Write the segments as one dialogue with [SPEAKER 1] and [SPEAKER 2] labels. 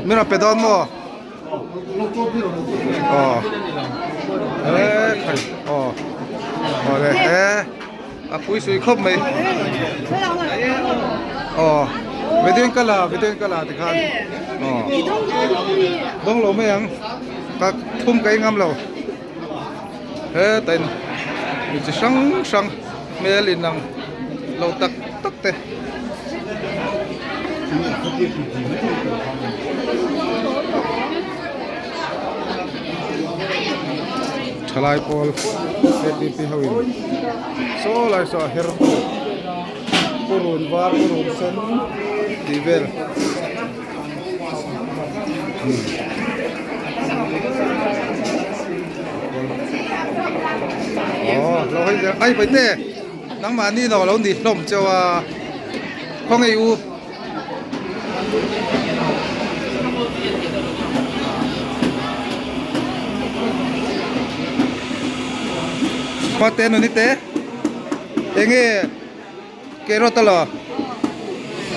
[SPEAKER 1] Min rawn pe dawn maw? Aw. E khai. Aw. Aw le e. A pui sui khawp mai. Aw. Video in ka la, video in ka la tikhan. Aw. Dawng lo mai ang. Ka thum ka ingam lo. Hetain mi chi hrang hrang hmel inang lo tak tak te. Thalai pawl KTP ho in saw lai saw a her purun var purun sen tih vel. Ai pai te nangmah ni lo lo ni hlawm cheu a khawngaih u Khua te nuni te enge Carrot a la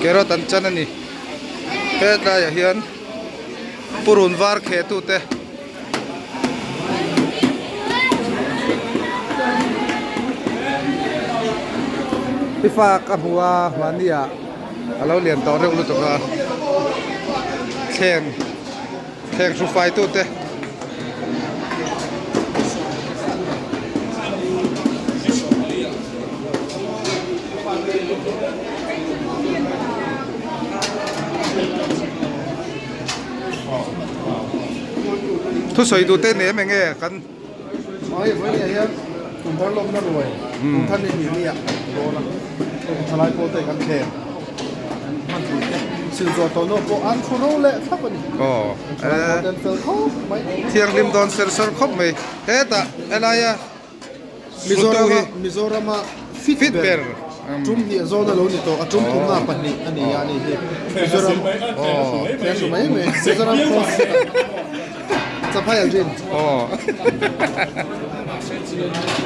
[SPEAKER 1] carrot an chan a ni hetlai ah hian purun var kheh tu te i fa ka hmu a mahni ah a lo lian tawh reuh lutuk a thleng thleng hru fai tu te. Thusawi duh te nem enge kan
[SPEAKER 2] Hei vawiin hian kum thar lawmna ruai kum thar ni hnih nia dawn a thalai pawl te kan thlem an hman pui te silchawh tawh nawh pawh an thu ro leh thlap a ni
[SPEAKER 1] aw
[SPEAKER 2] thalai pawl te an fel khawp mai
[SPEAKER 1] thianghlim dawn ser sawr khawp mai hetah helaia
[SPEAKER 2] Mizorama Mizorama fit
[SPEAKER 1] fit
[SPEAKER 2] ber
[SPEAKER 1] ber
[SPEAKER 2] tum hnih zawn a lo ni tawh a tum thumna pahnih a ni a ni hi Mizoram
[SPEAKER 1] aw
[SPEAKER 2] thianghlim mai mai Mizoram cross Champhai Aldrin
[SPEAKER 1] aw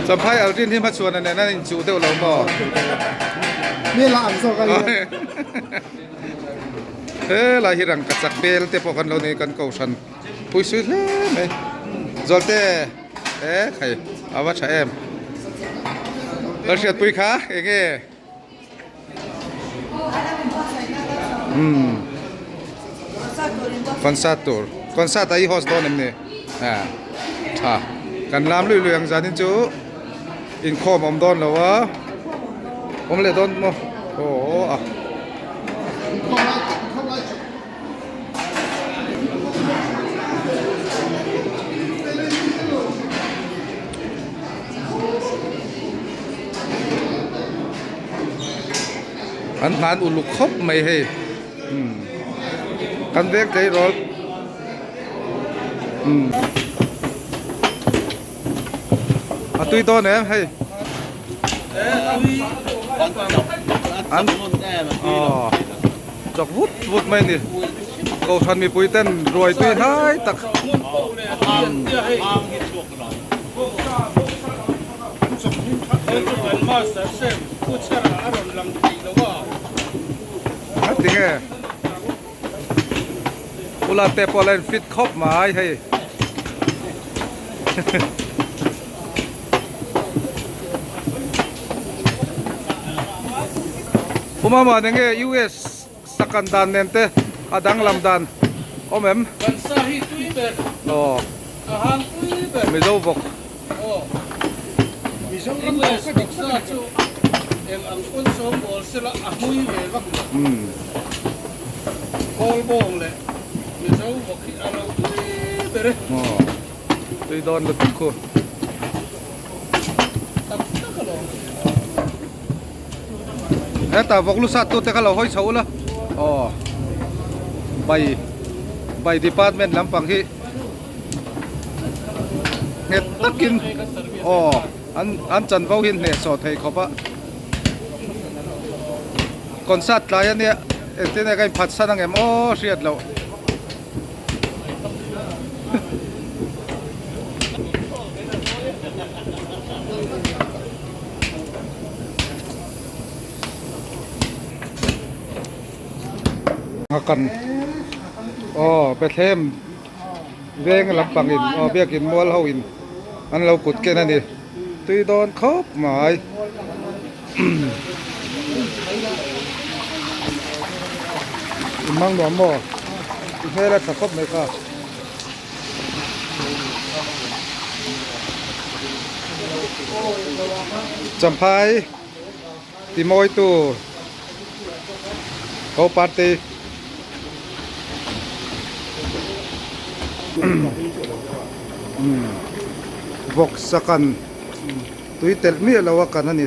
[SPEAKER 1] Champhai Aldrin hi hmachhuana nen an inchuh deuh lo maw
[SPEAKER 2] Mi la ang zawk a ni
[SPEAKER 1] Helai hi rangkachak bel te pawh kan lo nei kan kohhran pui sui hle mai Zawlte e khai a va tha em Ka hriatpui kha enge Umm concert tur concert ah i host dawn em ni a tha kan lam lui lui ang zanin chu inkhawm awm dawn lo a awm leh dawn maw aw a. An hnan uluk khawp mai hei umm kan veng tleirawl umm a tui dawn em hei an aw chawk vut vut mai a ni kohhran mipui ten ruai tui hnai tak Tinge Ula te pawh la in fit khawp mai hei Pumama nge US Sakan dan nen te a danglam dan awm em?
[SPEAKER 3] Kan sa hi tui ber.
[SPEAKER 1] Aw.
[SPEAKER 3] A hang tui ber.
[SPEAKER 1] Mizo vawk.
[SPEAKER 3] Aw. Mizoram US vawk sa chu eng ang pawn sawm bawl sela a hmui ve vak lo.
[SPEAKER 1] Umm.
[SPEAKER 3] Kawl bawng leh Mizo vawk hi a lo tui ber e.
[SPEAKER 1] Aw. Tui dawn lutuk khu.
[SPEAKER 3] Tak tak alawm.
[SPEAKER 1] Heta vawk lu sat tute kha lo hawi chho ula aw bai bai department lampang hi nghet takin aw an an chanvo hi hnehsawh thei khawp a concert tlai ania engtin nge ka inphatsan ang em aw hriat loh. Kan Aw Bethlehem veng lampang in aw biakin mual ho in an lo kut ken a ni. Tui dawn khawp mai. In mang nuam maw? I hmel a tha khawp mai kha. Champhai timawitu Ho party vawk sakan tui telh miah lo a kan a ni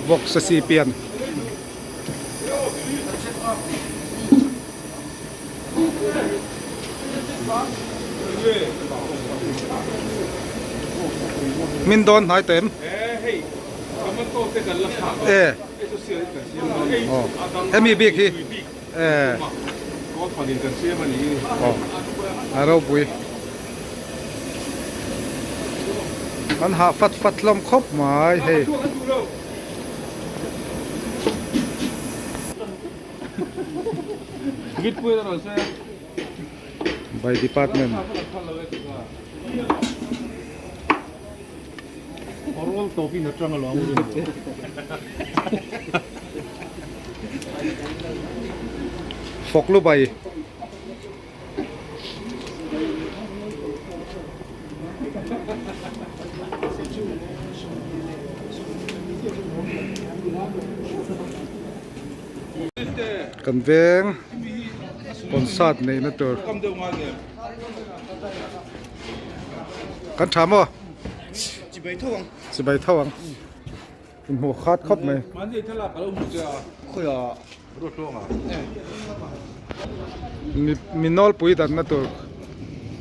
[SPEAKER 1] vawk sasi pian. Min dawn hnai tawh em? E Aw hemi bik hi e Aw a ropui an hah fat fat hlawm khawp mai hei. By department. Fawklu bai. Kan veng concert neihna tur kan tha maw chibai tho ang inhmuh khat khawp mai. Mi nawlpui danna tur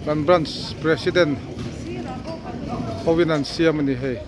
[SPEAKER 1] kan branch president hovin an siam a ni hei.